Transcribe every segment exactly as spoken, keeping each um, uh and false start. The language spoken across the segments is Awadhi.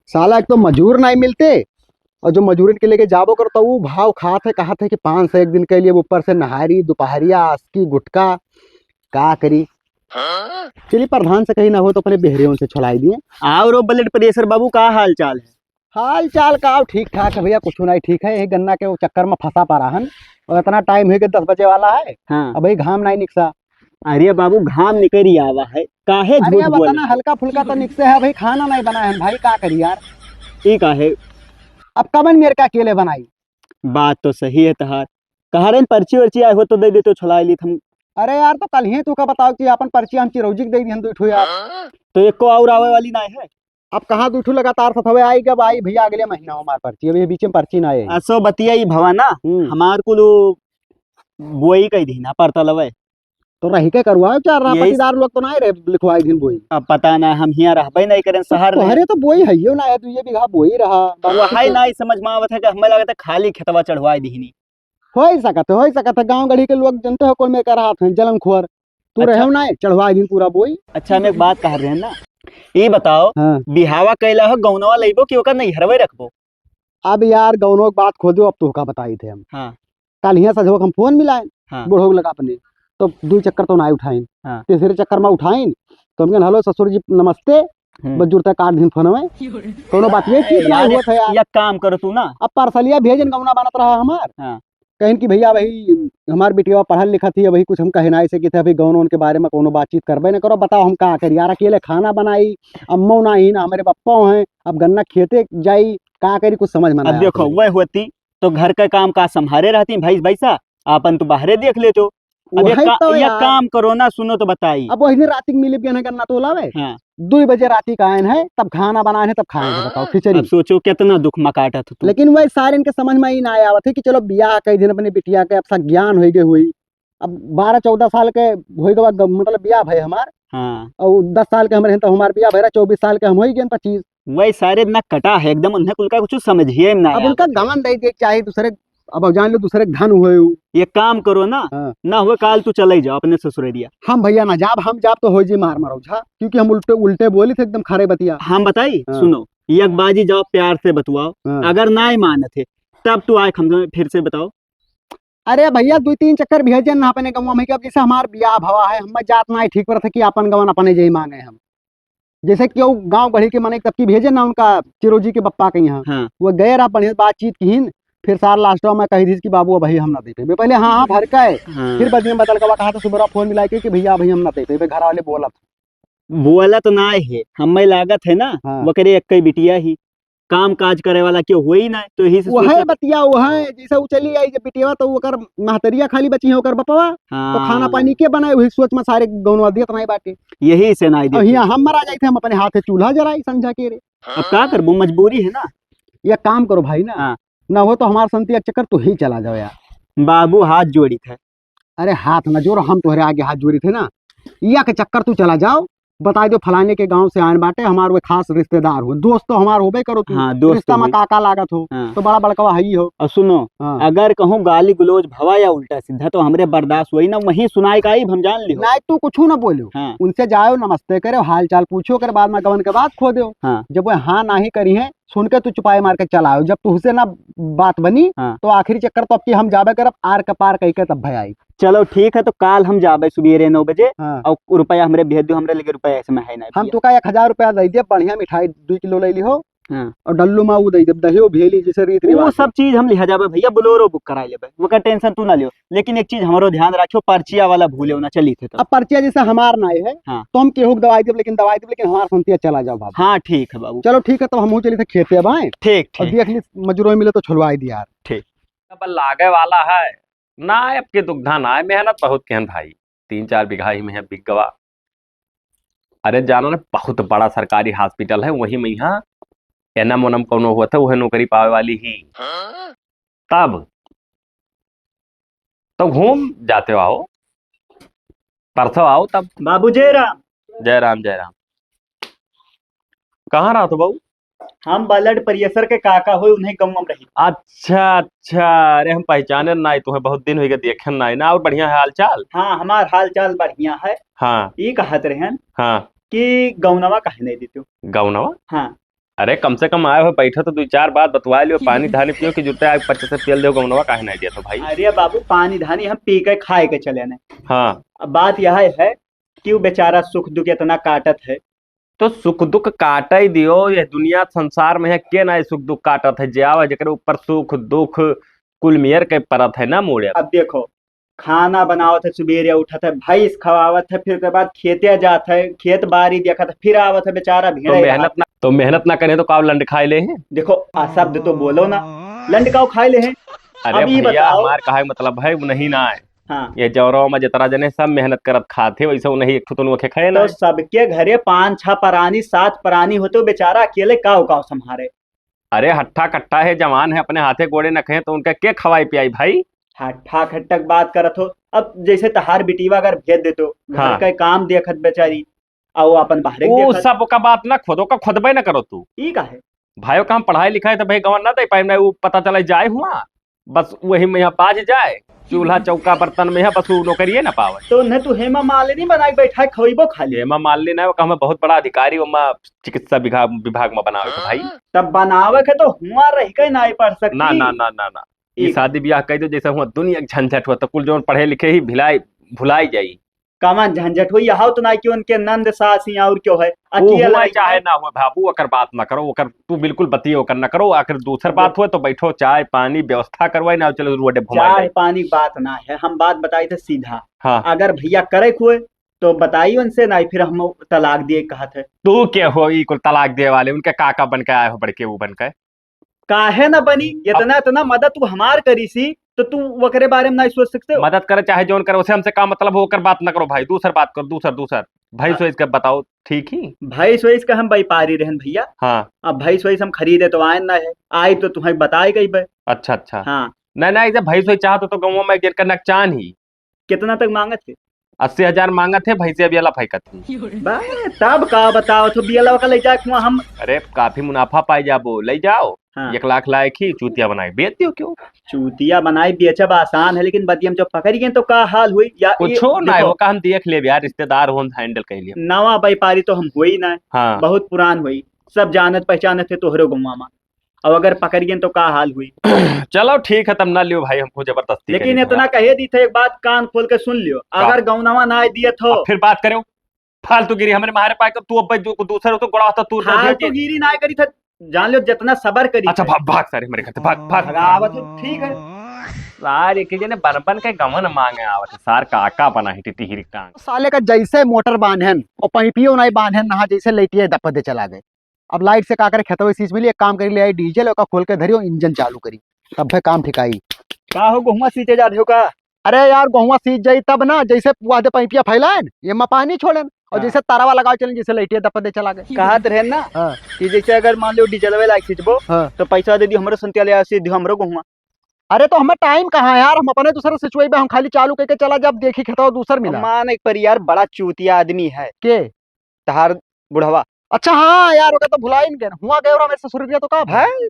साला एक तो मजूर नाहीं मिलते, और जो मजूरन के लेके जाबो करता, ऊ भाव खात है, कहत है कि पाँच सौ एक दिन के लिए, ऊपर से नहारी, दुपहरिया, आसकी, गुटखा, का करी? चली, प्रधान से कहीं ना हो तो अपने बेहरियों से छुड़ाई दिए। और वो blood pressure बाबू, का हाल चाल है? हाल चाल का, ठीक ठाक है भइया, कुछ नाहीं ठीक है। यही गन्ना के वो चक्कर में फंसा पा रहा हन, और इतना time होइ गया, दस बजे वाला है, हाँ। अबहीं घाम नाहीं निकसा। अरे बाबू, घाम निकरी आवा है, काहे अरे झूठ अब बोले? इतना हल्का फुल्का तो निकसे है भाई, खाना नाहीं बनाए हैं भाई, का करी यार? ई का है? अब कबन मेरे का अकेले बनाई? बात तो सही है तहार। कहा रहे पर्ची वर्ची आए हो तो दे देते, छुड़ाई ली हम। अरे यार, तो कल ही तू का बताओ कि अपन पर्ची हम चिरौजी के दे दी हम दू ठो यार। तो एको और आवे वाली नाहीं है? अब कहाँ दू ठो लगातार सथवे आई, जब आई भइया अगले महीना हमार पर्ची, अभी बीच में पर्ची ना आई। असो बतिया ई भवा ना, हम्म। हमार कुल बोई कई दीन परतलवे। तो रही के करवाओ, चार रहा यही पटीदार लोग तो नाहीं रहे लिखवाई दीन बोई। अब पता ना, हम हियाँ रहबे नाहीं करें शहर में। तोहरे तो बोई है यो ना है, दुइये बीघा बोई रहा। तो वही नाहीं समझ में आवत है कि हमें लगत है खाली खेतवा चढ़वाई दीनी। होइ सकत है, होइ सकत है, गाँव गढ़ी के लोग जनते हो कौन मेरे का रहत हैं, जलनखोर। तू अच्छा। रहे हो ना, चढ़वाई दीन पूरा बोई। अच्छा, हम एक बात कह रहे हैं ना, ई बताओ, हाँ। बिहावा कैला हो, गौनवा लइबो कि ओकर नैहरवे रखबो? अब यार, गौनो के बात खोदो, अब तोहका बताई थे हम। हाँ। कल हियाँ सजवक हम फोन मिलाइन, हाँ। बूढ़ो लगा अपने, तो दू चक्कर तो नाहीं उठाइन। हाँ। तीसरे चक्कर में उठाइन, तो हम कहन, "हेलो ससुर जी, नमस्ते।" हम्म। बस जुरता काट दिन फोनवे। कौनो बात ये ठीक ना यार, हुआ था यार। एक काम करो तू ना। अब पार्सलिया भेजन गौना बनत रहा हमार। हाँ। कहिन कि भइया, अबही हमार बिटिया पढ़ल लिखत ही, अबही कुछ हम कहे नाहीं सकित है, अबही गौन उनके बारे में कौनो बातचीत करबे न करो। बताओ हम का करी यार, अकेले खाना बनाई, अम्मो नाहीं ना, हमरे बप्पो हैं, अब गन्ना खेते जाई, का करी, कुछ समझ में अब नाहीं देखो, आवत है। वह होती तो घर का काम काज संभारे रहती, भैंस भैंसा, आपन तो बाहरे देख लेतो। अब ये वही का-, तो ये यार। काम करो ना, सुनो तो बताई। अब वही दिन राती के मिली बियान है गन्ना तोलावे। हाँ। दुई बजे राती का आयन है, तब खाना बनाए हैं, तब खाए हैं, बताओ, खिचड़ी। अब सोचो कितना दुख में काटत हो तू। लेकिन वही सारे इनके समझ में ही ना आवत है कि चलो बियाह कई दिन अपने बिटिया के, अब सा ज्ञान होइ गए हुई, अब बारह चौदह साल के होइ गवा ग-, मतलब बियाह भय हमार। हाँ। और दस साल के हमरे हैं तो हमार बियाह भय रहा, चौबीस साल के हम होइ गए पच्चीस। वही सारे ना कटा है एकदम, उन्हें कुल का कुछ समझिए ना अब आवत उनका है। गवन दे दे चाहे दूसरे अब जान लो दूसरे के धन हुए उ। एक काम करो ना, हाँ। ना हुए काल तू चले जाओ अपने ससुरेरिया। हम भैया ना जाब, हम जाब तो हो जी मार मरो झा, क्योंकि हम उल्टे, उल्टे बोली थे एकदम खरे बतिया। हम बताई, हाँ। सुनो, एक बाजी जाओ प्यार से बतुआओ, हाँ। अगर ना ही मानत है, तब तू आए हमसे फिर से बताओ। अरे भैया, दुई तीन चक्कर भेजे ना अपने गौवा में, कि अब जैसे हमार बियाह भवा है, हम जात ना ठीक पर थे कि अपन गवन अपने जे मांगे हम। जैसे कि वो गाँव गढ़ी के माने तब की भेजे ना उनका चिरोजी के बप्पा के यहाँ। हाँ। वो गए रहा, बढ़िया बातचीत किहिन, फिर सार last में कही थी कि बाबू अबही हम ना दे पेबे। पहले हाँ, हाँ, भर के, हाँ। फिर बाद में बदल के कहा था सुबह फोन मिला के कि भैया अबही हम ना दे पेबे, घर वाले बोलत। बोलत ना है, हमें लागत है ना, हाँ। वकरे एक कई बिटिया ही, काम काज करे वाला क्यों होई ना, तो यही से वह सोचत बतिया, वह जैसे वो चली आई जब बिटिया, तो ओकर महतरिया खाली बची है, ओकर बपवा, तो हाँ। खाना पानी के बनाए, वही सोच में सारे गौनवा दियत नहीं बाटे। यही से नहीं अब देते। हियाँ हम मरा जाते, हम अपने हाथे चूल्हा जलाई संझा के रे। अब का करबो, मजबूरी है ना। ये काम करो भाई ना, हाँ। ना हो तो हमार संती एक चक्कर तू ही चला जाओ यार। बाबू हाथ जोड़ी थे। अरे हाथ ना जोड़, हम तोहरे आगे हाथ जोड़ी थे ना। या के चक्कर तू चला जाओ, बताई दो फलाने के गांव से आन बाटे, हमार वो खास रिश्तेदार हो, दोस्त तो हमार होबे करो तू, हाँ, दोस्त रिश्ता में होई। काका लागत हो, हाँ। तो बड़ा बड़कवा हई हो। और सुनो, हाँ। अगर कहूँ गाली गलौज भवा या उल्टा सीधा तो हमरे बर्दाश्त होई ना, वहीं सुनाई का आई, हम जान लियो। नहीं, तू कुछ ना बोलो, हाँ। उनसे जाओ, नमस्ते करो, हाल चाल पूछो, कर बाद में गवन के बात खो दो। हाँ। जब वो हाँ नाही करी है, सुन के तू चुपाई मार के चला आओ। जब तुहसे ना बात बनी, हाँ। तो आखिरी चक्कर तो अब की हम जाबे करब, आर के पार कह के तब भाई आई। चलो ठीक है, तो काल हम जाबे सुबेरे नौ बजे, हाँ। और रुपया हमरे भेज दो, हमरे लगे रुपया ऐसे में है ना हम भैया। तो का एक हजार रुपया दे दिया, बढ़िया मिठाई दो किलो ले ली हो, हाँ। और डल्लू माऊ दे दे, दहियो भेली, जैसे रीत वो रिवाज सब है। चीज हम लिहा जाबे भैया, Bolero book कराई लेबे, ओकर tension तू ना लियो। लेकिन एक चीज हमरो ध्यान रखियो, पर्चिया वाला भूले ना चली थे तो। अब पर्चिया जैसे हमार नाई है, हाँ। तो हम केहू के दवाई देब, लेकिन दवाई देब, लेकिन हमार संतिया चला जाओ बाबू। हाँ, ठीक है बाबू। चलो ठीक है, तब हमहू चली थे खेते अब आए। ठीक, और ठीक। देख ली मजूरो मिले तो छुड़वाई दिया यार। ठीक। अब लागे वाला है ना, अब के दुग्धा ना है, मेहनत बहुत केहन भाई, तीन चार बीघा ही में है बिक गवा। अरे जाना ना, बहुत बड़ा सरकारी hospital है, वही में यहाँ एनम ओनम कौनो होत है, वह नौकरी पावे वाली ही। तब तो घूम जाते आओ, परसों आओ तब। बाबू जय राम। जय राम, जय राम। कहाँ रहत हो बाबू? हम blood pressure के काका होई, उन्हें गाँव में रही। अच्छा, अच्छा, अरे हम पहचाने ना, तुम्हें बहुत दिन हो गए देखे ना, ना। और बढ़िया है हाल चाल? हाँ, हमार हाल चाल बढ़िया है। हाँ। ई कहत रहन हाँ। कि गौनवा काहे नहीं देते हो? गौनवा? हाँ। अरे, कम से कम आए हो, बैठो तो दुइ चार बात बतवाइ लियो, पानी धानी पियो कि जुत्ते आग पच्चीस से पियल देउ, गौनवा काहे नाहीं दिया तो भाई? अरे बाबू, पानी धानी हम पी के खाए के चले ने। हाँ। अब बात यह है कि वो बेचारा सुख दुख इतना काटत है। तो सुख दुख काटइ दियो, ये दुनिया संसार में है, के नाहीं सुख दुख काटत है, जे आवे जेकरे ऊपर सुख दुख कुल मेर के परत है ना मोड़े। अब देखो, खाना बनावत है, सुबेरे उठत है, भैंस खवावत है, फिर ओकर बाद खेते जात है, खेत बारी देखत है, फिर आवत है बेचारा तो भेड़े मेहनत ना, तो मेहनत ना करे तो काव लंड खाए ले हैं? देखो, अशब्द तो बोलो ना, लंड काव खाए ले हैं? अरे अब ई भैया, बताओ। हमार कहे मतलब है, वो नहीं ना है। हाँ। ये जौरवा में जितना जने सब मेहनत करत खात है, वैसे वो नहीं एक ठो तो नोखे खाए ना तो है। सबके घरे पाँच छह परानी, सात परानी होते, वो बेचारा अकेले काव काव संभारे? अरे हट्ठा कट्ठा है, जवान है, अपने हाथे गोड़े नखे हैं, तो उनका के खवाई पियाई भाई? हट्ठा खट्ठक बात करत हो। अब जैसे तहार बिटिया अगर भेज देतो, घर हाँ। का काम देखत बेचारी, आ वो अपन बाहरे वो देखत। सब ओका बात ना, खुद ओका खुदबे ना करो तू। ई का है? भाइयों का हम पढ़ाई लिखाई तो भाई गवन ना दे पाए, ना वो पता चला जाए हुआ, बस वही में यहाँ बाज जाए, चूल्हा चौका बर्तन में है, बस वो नौकरिए ना पावे। तो उन्हें तू हेमा मालिनी बनाए बैठा है, खवैबो खाली। हेमा मालिनी ना, वो हमें बहुत बड़ा अधिकारी, वो मा चिकित्सा विभाग, विभाग में बनावे के भाई। तब बनावे के तो हुआ रह के ना पढ़ सकती। ना, ना, ना, ना, ना। ई ई शादी ब्याह कह दो, जैसे हुआ दुनिया के झंझट हुआ, तो कुल जौन पढ़े लिखे ही भिलाई, भुलाई जाई। कवन झंझट हुई? यहां तो ना कि उनके नंद सास ही और क्यों है, वो अकेला हुआ रही चाहे है। ना हुआ बाबू, ओकर बात ना करो, ओकर तू बिल्कुल बतिये ओकर ना करो। आखिर दूसर बात देख। हुआ तो बैठो, चाय पानी व्यवस्था करवाई ना, चलो रोडे घुमाई चाय जाई। पानी बात ना है, हम बात बताई थे सीधा। हाँ। अगर भैया करे हुए तो बताई उनसे, नहीं फिर हम तलाक दिए कहा थे। तू के हो ई कुल तलाक दिए वाले? उनके काका बन के आए हो, बड़के वो बन के? काहे ना बनी? अब इतना, इतना मदद तू हमार करी सी, तो तू ओकरे बारे में नहीं सोच सकते हो? मदद करे चाहे जौन करे, उसे हमसे का मतलब हो, ओकर बात ना करो भाई, दूसर बात करो, दूसर, दूसर। भैंस हाँ। वैस के बताओ, ठीक ही? भैंस वैस का हम व्यापारी रहन भैया। हाँ। अब भैंस वैस हम खरीदे तो आए ना है, आई तो तुम्हें बताए गई बे। अच्छा, अच्छा। हाँ। नहीं, नहीं, जब भैंस वैस चाहत हो तो गाँव में एक जन का नकचान ही। कितना तक मांगत है? अस्सी हजार मांगत है, भैंसे बियला फेंकत ही। बा, तब का बताओ, तो बियला का ले जाए कुआं हम। अरे, काफी मुनाफा पाए जाबो, ले जाओ। हाँ। एक लाख लायक ही चूतिया बनाए, बेच दियो क्यों? चूतिया बनाए बेचब आसान है, लेकिन बदियम जो पकड़ गए तो का हाल हुई? या कुछो ये ना देखो, हो, का हम देख लेब यार, रिश्तेदार हो, हम handle कर लेब। नवा व्यापारी तो हम हुई ना, हाँ। बहुत पुरान हुई, सब जानत पहचानत है तोहरे गौवा में। अब अगर पकड़ गए तो का हाल हुई? चलो ठीक है, तब ना लियो भाई, हमको जबरदस्ती लेकिन करनी इतना है। कहे दी थे, एक बात कान खोल के सुन लियो, का? अगर गौनवा ना दिए तो अब फिर बात करो, फालतूगिरी हमरे मारे पाए, तू अब जो दूसरे हो तो गोड़ा तो तूर दे, फालतूगिरी ना करी थे, जान लो जितना सबर करी अच्छा, थे। भाग, भाग सारे हमारे घर से, भाग, भाग। भगावत हो, ठीक है। सारे के जने बन बन के गवन मांगे आवत है, सार का आका बना है टिटिहिरी कांग। साले का जैसे मोटर बांधन और पाइपियो नहीं बांधन, नहा जैसे लेटिए दप दे चला गए। अब लाइट से का करे, खेतवे सींच मिली, एक काम करी, ले आई डीजल, ओका खोल के धरियो, इंजन चालू करी, तब भे काम ठिकाई। का हो, गोहुआ सींचे जा रहे हो का? अरे यार, गोहुआ सींच जाई तब ना, जैसे वादे पैपिया फैलाएन, ये मा पानी छोड़ेन, और हाँ। जैसे तारावा लगाओ चलेन, जैसे लाइटिया दपा दे चला गए। कहत रहे ना हाँ। कि जैसे अगर मान लो डीजलवे लाइक सींचबो, हाँ। तो पैसा दे दियो हमरो संतिया ले आओ, सींच दियो हमरो गोहुआ। अरे तो हमें टाइम कहाँ है यार, हम अपने दूसरे सिंचवाई बे, हम खाली चालू करके चला जब देखी खेतवा दूसर मिला। मान एक पर यार, बड़ा चूतिया आदमी है। के? तहार बुढ़वा। अच्छा हाँ यार, ओका तो भुलाइन गए, हुआ गए और हमारे ससुरिया तो का भाई?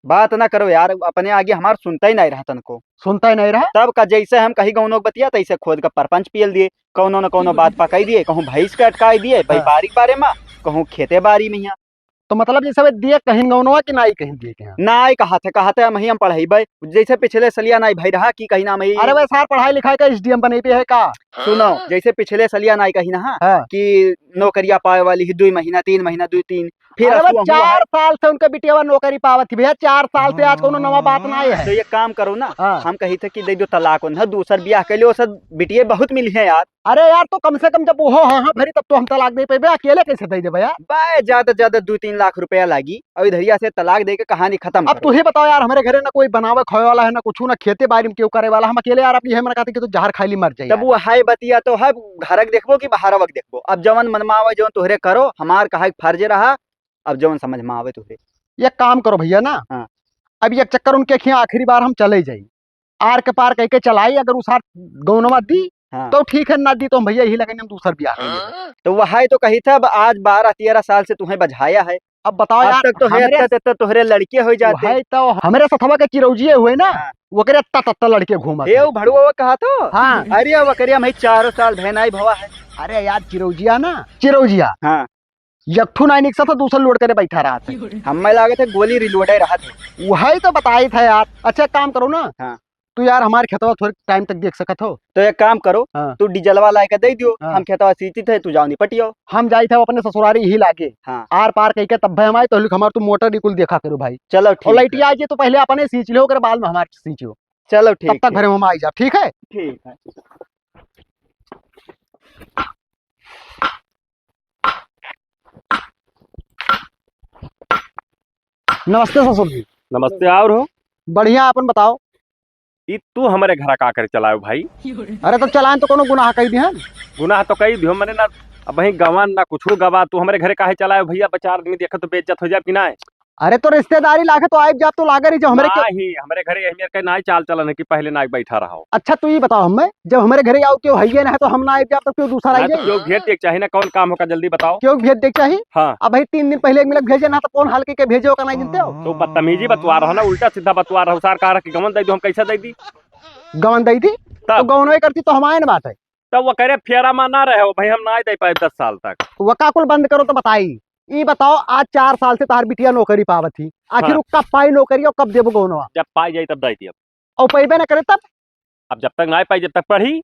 बात ना करो यार, अपने आगे हमार सुनता ही नहीं रहा तनको। सुनता ही नहीं रहा? तब का जैसे हम कहीं गौनों के बतिया, तैसे खोद का परपंच पियल दिए, कौनो न कौनो बात पकाई दिए, कहूँ भैंस के अटकाई दिए, हाँ। व्यापारिक बारे में, कहूँ खेते बारी में हियाँ। तो मतलब जैसे वे दिए कहीं गौनवा कि नाई कहीं दिए के यहाँ? नाई कहा थे, कहा थे हम ही हम पढ़ाई भाई, जैसे पिछले सलिया नाई भाई रहा कि कहीं नाम ही अरे वे सार पढ़ाई लिखाई का एसडीएम बने पे है का? सुनो, जैसे पिछले सलिया नाई कही ना हाँ। कि नौकरिया पावे वाली ही दुई महीना, तीन महीना, दुई तीन, फिर अरे असुआ हुआ चार है। साल से उनके बिटिया नौकरी पावत थी भैया, चार साल से आज कोनो नवा बात ना आया है। तो एक काम करो ना, हाँ। हम कही थे कि दे दो तलाक, उन्हें दूसर ब्याह कर लियो, सर बिटिये बहुत मिली है यार। अरे यार, तो कम से कम जब वो हाँ, हाँ भरी तब तो हम तलाक दे पेबे, अकेले कैसे दे देबे यार? बे, ज्यादा, ज्यादा दो तीन लाख रुपया लागी, और इधरिया से तलाक दे के कहानी खत्म अब करो। तू ही बताओ यार, हमारे घरे ना कोई बनावे खावे वाला है, ना कुछ, ना खेते बाड़ी में केहू करे वाला, हम अकेले यार अपनी है मन कहते कि तू जहर खाई ली मर जाए तब यार। वो है बतिया तो है, घरक देखबो कि बाहरवक देखबो? अब जवन मन में आवे, जवन तोहरे करो, हमार कहा फर्ज रहा, अब जवन समझ में आवे तोहरे। एक काम करो भैया ना, हाँ। अब एक चक्कर उनके खिया आखिरी बार हम चले जाई, आर के पार कह के चलाई, अगर उस आर गौनवा दी, हाँ। तो ठीक है, ना दी तो हम भैया यही लगन हम दूसर ब्याह कर लेबे। तो वह है तो कही था, अब आज बारह तेरह साल से तुम्हें बझाया है। अब बताओ अब यार, तक तो है, हमरे इतना, इतना तोहरे लड़के हो जाते। वही तो हमरे सथवा के चिरौजिए हुए ना, हाँ। ओकरे अत्ता तत्ता लड़के घूमत हे, हैं। वो भड़ुआ वो कहा तो? हाँ। अरे, वो करिया, हम ही चारों साल भय नाई भवा है। अरे यार, चिरौजिया ना, चिरौजिया। हाँ। एक ठू नाहीं निकसा था, दूसर लोड करे बैठा रहत है। हमें लागत है गोली रिलोडे रहत है। वही तो बताइत है यार। अच्छा, एक काम करो ना। हाँ। तू यार हमारे खेतवा थोड़े टाइम तक देख सकत हो? तो एक काम करो, हाँ। तू डीजलवा लाके दे दियो, हाँ। हम खेतवा सींचित है, तू जाओ निपटियो। हम जाइत है अपने ससुरारी ही लागे। हाँ। आर पार कइके तब हम आए, तो हमार तू मोटर ई कुल देखा करो भाई। चलो और ठीक लइटिया है। आ जाए तो पहले अपने सींच लियो, ओकरे बाद में हमार सींचियो। चलो तब ठीक तक है। घरे में आई जा, ठीक है? ठीक है। नमस्ते ससुर जी। नमस्ते, और हो? बढ़िया, अपन बताओ। ई तू हमरे घरा का करे चलायो भाई? अरे तो चलाएन तो कोनो गुनाह कई दिहन? गुनाह तो कई दियो, मने ना अबहीं गवन ना कुछू गवा, तू हमरे घरे काहे चलायो भइया? अब चार आदमी देखे तो बेइज्जत हो जाब कि नाय? अरे तो रिश्तेदारी लागे तो आइब जाब तो लागे रही, जब हमरे क्यों नाहीं, हमरे घरे यही मेर के नाय चाल चलन है कि पहले नाय बैठा रहो। अच्छा तू ई बताओ हमें, जब हमरे घरे आओ क्यों हइये ना है तो हम ना आइब जाब तो क्यों दूसरा नाय आइये? तो क्यों भेज देक चाही ना, कौन काम होका जल्दी बताओ। क्यों भेज देक चाही? हाँ। अबहीं तीन दिन पहले एक मिनट भेजे ना तो कौन हाल के, के भेजे ओका नाय जनते हो? तो बदतमीजी बतवा रहो ना, उल्टा सीधा बतवा रहो। सार कहा कि गवन दे दो, हम कैसे दे दी? गवन दे दी? तब? तो गवन वही करती तो हम आए ना बात है। तब वो करे फेरा मा ना रहे हो भाई, हम ना दे पाए दस साल तक। वो का कुल बंद करो तो बताई। ई बताओ, आज चार साल से तहार बिटिया नौकरी पावत ही, आखिर हाँ। वो कब पाई नौकरी और कब देबो गौनवा? जब पाई जाई तब दे दियब। और पैबे ना करे तब? अब जब तक ना पाई जब तक पढ़ी।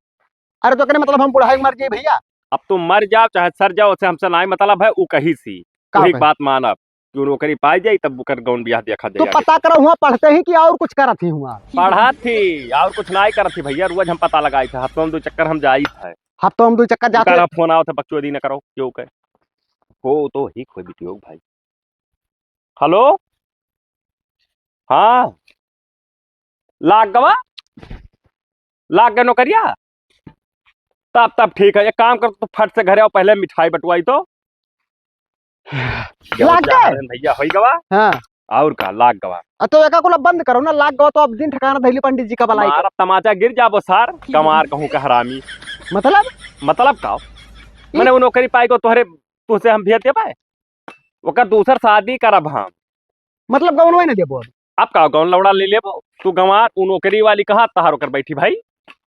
अरे तो करे मतलब हम बुढ़ाई मर जाई भइया? अब तू मर जाओ चाहे सर जाओ, उससे हमसे ना मतलब है, ऊ कही सी। का वही कही? बात मानब कि ऊ नौकरी पाई जाई तब ओकर गौन बियाह देखा तो जाई आगे। पता करो हुआ पढ़ते ही कि और कुछ करत ही हुआ? पढ़त ही, और कुछ ना करत ही भइया, रोज हम पता लगाई थे, हफ्तों में दो चक्कर हम जाई थे। हफ्तों में दो चक्कर जाते ओकर फोन आवत है, बकचोदी न करो, क्यों के? हो तो ही कोई बिटियो भाई। हेलो, हाँ, लाग गवा, लाग गए नौकरिया। तब, तब ठीक है, एक काम कर, तू फट से घरे आओ, पहले मिठाई बटवाई तो। लाग गए? भइया, होई गवा। हाँ। और का, लाग गवा। आ, तो एका कुल अब बंद करो ना, लाग गवा तो अब दिन ठिकाना धइली पंडित जी का बलाई मारा तमाचा गिर जाबो सार, गंवार कहूँ का हरामी। मतलब? मतलब का? ई मने ऊ नौकरी पाई गो तोहरे, तुहसे हम भेज देबे? ओकर दूसर शादी करब हम। मतलब गौनवे न देबो? अब का गौन लौड़ा ले लेबो? तू गंवार, ऊ नौकरी वाली कहाँ तहार ओकर बैठी भाई?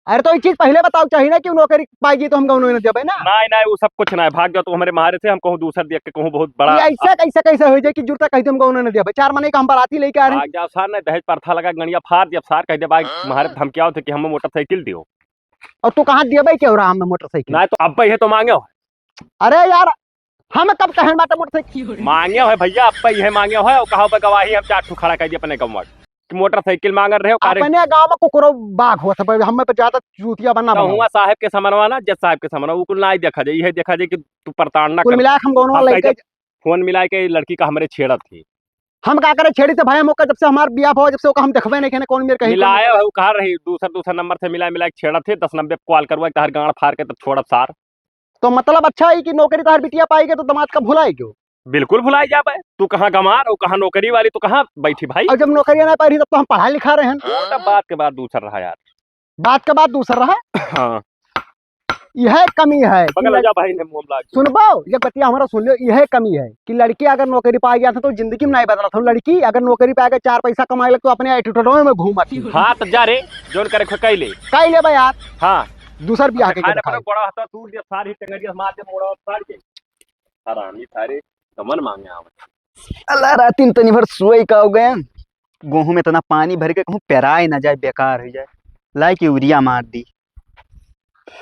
अरे तो ई चीज पहले बताओ चाहिए ना कि ऊ नौकरी पाई गई तो हम गौनवे न देबे ना। नाय, नाय, ऊ सब कुछ नाय, भाग जाओ तू हमरे मारे से, हम कहूँ दूसर देख के कहूँ बहुत बड़ा। ये ऐसे कैसे, कैसे हो जाए कि जुरता कह दे हम गौनवे न देबे? चार मने का हम बराती लेके आ रहे हैं। भाग जाओ सार, नाय दहेज प्रथा लगा, गणिया फाड़ दिया सार, कह दे भाई, मारे धमकियाओ थे कि हम मोटरसाइकिल दियो। और तू कहाँ देबे के हो रहा हमें मोटरसाइकिल? नाय तो अब है तो मांगे हो। अरे यार, हम कब कहेन बाटे मोटरसाइकिल? मांगे है भइया, अब पे इहे मांगे है, और कहा पे गवाही हम चार ठो खड़ा कर दिए अपने गंवा कि मोटरसाइकिल मांग रहे हो, अरे अपने गाँव में कुकुरो बाघ होत है, हमें पे ज्यादा चूतिया बनना तो बनाओ। हुआ साहब के समनवा ना, जज साहब के समनवा, ऊ कुल ना ही देखा जाए, इहे देखा जाए कि तू प्रताड़ना कुल कर मिला के हम गौनवा हम कह लेके दे, फोन मिला के लड़की का हमरे छेड़त थी। हम का करे छेड़ी थे भाई, हम ओकर जब से हमार बियाह भवा, जब से ओका हम देखबे नहीं केने, कौन मेर कहीं मिलाए है, ऊ कहा रही, दूसर, दूसर नंबर से मिला, मिला के छेड़त थी, दस नंबर पे कॉल करवा, तहार गांड फाड़ के तब छोड़ब सार। तो मतलब अच्छा है कि नौकरी तहार बिटिया पाई गई तो दमाद का भुलाई क्यों? बिल्कुल भुलाई जाबे। तू कहाँ गंवार, ऊ कहाँ नौकरी वाली, तू कहाँ बैठी भाई? और जब नौकरियां ना पाई रही तब तो हम पढ़ा लिखा रहे हैं। वो तब बात के बात दूसर रहा यार। बात के बात दूसर रहा। हाँ। यह कमी है कि बगल लड़-, जा भाई ने मुंह लाग। सुनबो, ये बतिया हमारा सुन लियो, यह कमी है कि लड़की अगर नौकरी पाई जात है तो जिंदगी में नहीं बदलत हो। लड़की अगर नौकरी पाए के चार पैसा कमाए लग तो अपने एटीट्यूड में घूमत ही। हाँ, तो जा रे, जोन करे खो कई ले। कई ले बे यार। हाँ। दूसर बियाह के खाए देखा। बड़ा हता तू दे सारी टंगरिया मार दे मोड़ा फाड़ के। हरामी सारे कमन मांगे आवत। अल्लाह रातिन तनी भर सोई का हो गए। गोहूं में इतना पानी भर के कहूं पेराए ना जाए, बेकार हो जाए। लाई के यूरिया मार दी।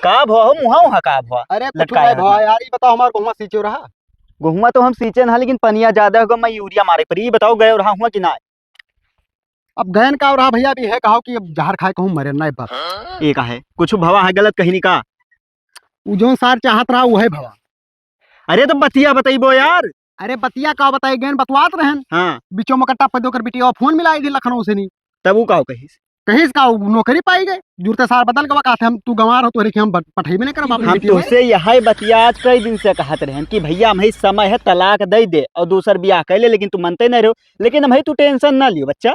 का भवा हो, मुहा उहा का भवा? अरे कुछ लटकाए नहीं भवा हाथ में। यार, ई बताओ हमार गोहुआ सींचो रहा? गोहुआ तो हम सींचे ना, लेकिन पनिया ज्यादा होगा, मैं यूरिया मारे पड़ी। ई बताओ गए रहा हुआ कि ना? अब गयन का रहा भइया, अभी है कहो कि अब जहर खाए कहूँ मरे ना बस। ये का है? कुछ भवा है गलत कहीं नहीं का? उ जौन सार चाहत रहा उहे भवा। अरे तो बतिया बतइबो यार। अरे बतिया का बताई, गयन बतवात रहन। हाँ। बिचो में कट्टा पे दोकर बिटिया फोन मिलाई दी लखनऊ से नहीं। तब उ का कहिस? कहिस का उ नौकरी पाई गए, जुरते सार बदल गवा, कहते हम तू गंवार हो, तोहरे के हम बत-, पठइबे नहीं करब अपने हम बिटिया तोहसे यही बतिया आज कई दिन से कहत रहन कि भइया, हम ही समय है, तलाक दे दे और दूसर बियाह कर ले, लेकिन तू मनते नहीं रहो। लेकिन हम ही तू टेंशन ना लियो बच्चा।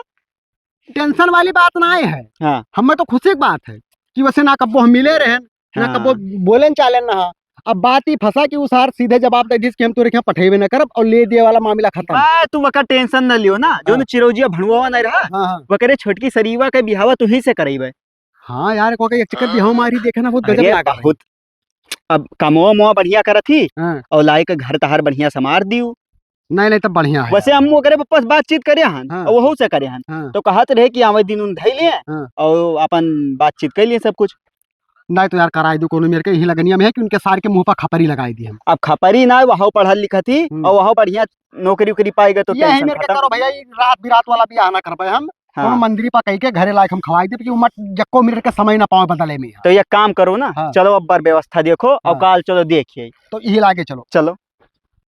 टेंशन वाली बात ना है। हाँ। हमें तो खुशी की बात है कि वैसे ना कब्बो हम मिले रहन, ना हाँ। कब्बो बोलेन चालेन ना। अब बात ही फंसा कि उ सार सीधे जवाब दे दिस कि हम तोरे के यहाँ पठेबे न करब और ले दिए वाला मामला खत्म। बा, तू वका टेंशन न लियो ना, जो हाँ। चिरौजिया भणुआ नहीं रहा, हाँ, हाँ। वकरे छोटकी सरीवा के बिहावा तू ही से करइबे। हाँ यार, को के एक चक्कर बिहाव मारी देखे ना, बहुत गजब अरे लागा है। बहुत। अब कमवा मवा बढ़िया करत ही, हाँ। और लाइके घर तहार बढ़िया समार दियो। नहीं, नहीं, तब बढ़िया है वैसे यार। हम ओकरे बस बातचीत करे हन, हाँ। और वहू से करे हन। हाँ। तो कहत रहे कि आवे दिन उन धई लिए, हाँ। और अपन बातचीत कर लिए सब कुछ। नहीं तो यार, कराई दो कोनो मेर के, यही लगनिया में है कि उनके सार के मुंह पर खपरी लगाई दी हम। अब खपरी ना, वहू पढ़ल लिखत ही, हम्म। और वहू बढ़िया नौकरी उकरी पाएगा तो यही tension मेर के खत्म। करो भैया, ये रात बिरात वाला बियाह ना करबे हम। हाँ। कोनो मंदिरी पर कह के घरे लायक हम खवाई दे, कि उमर जक्को मेर के समय ना पावे बदले में। तो ये काम करो ना, हाँ। चलो अब बार व्यवस्था देखो, और हाँ। काल चलो देखिए। तो यही लागे चलो। चलो।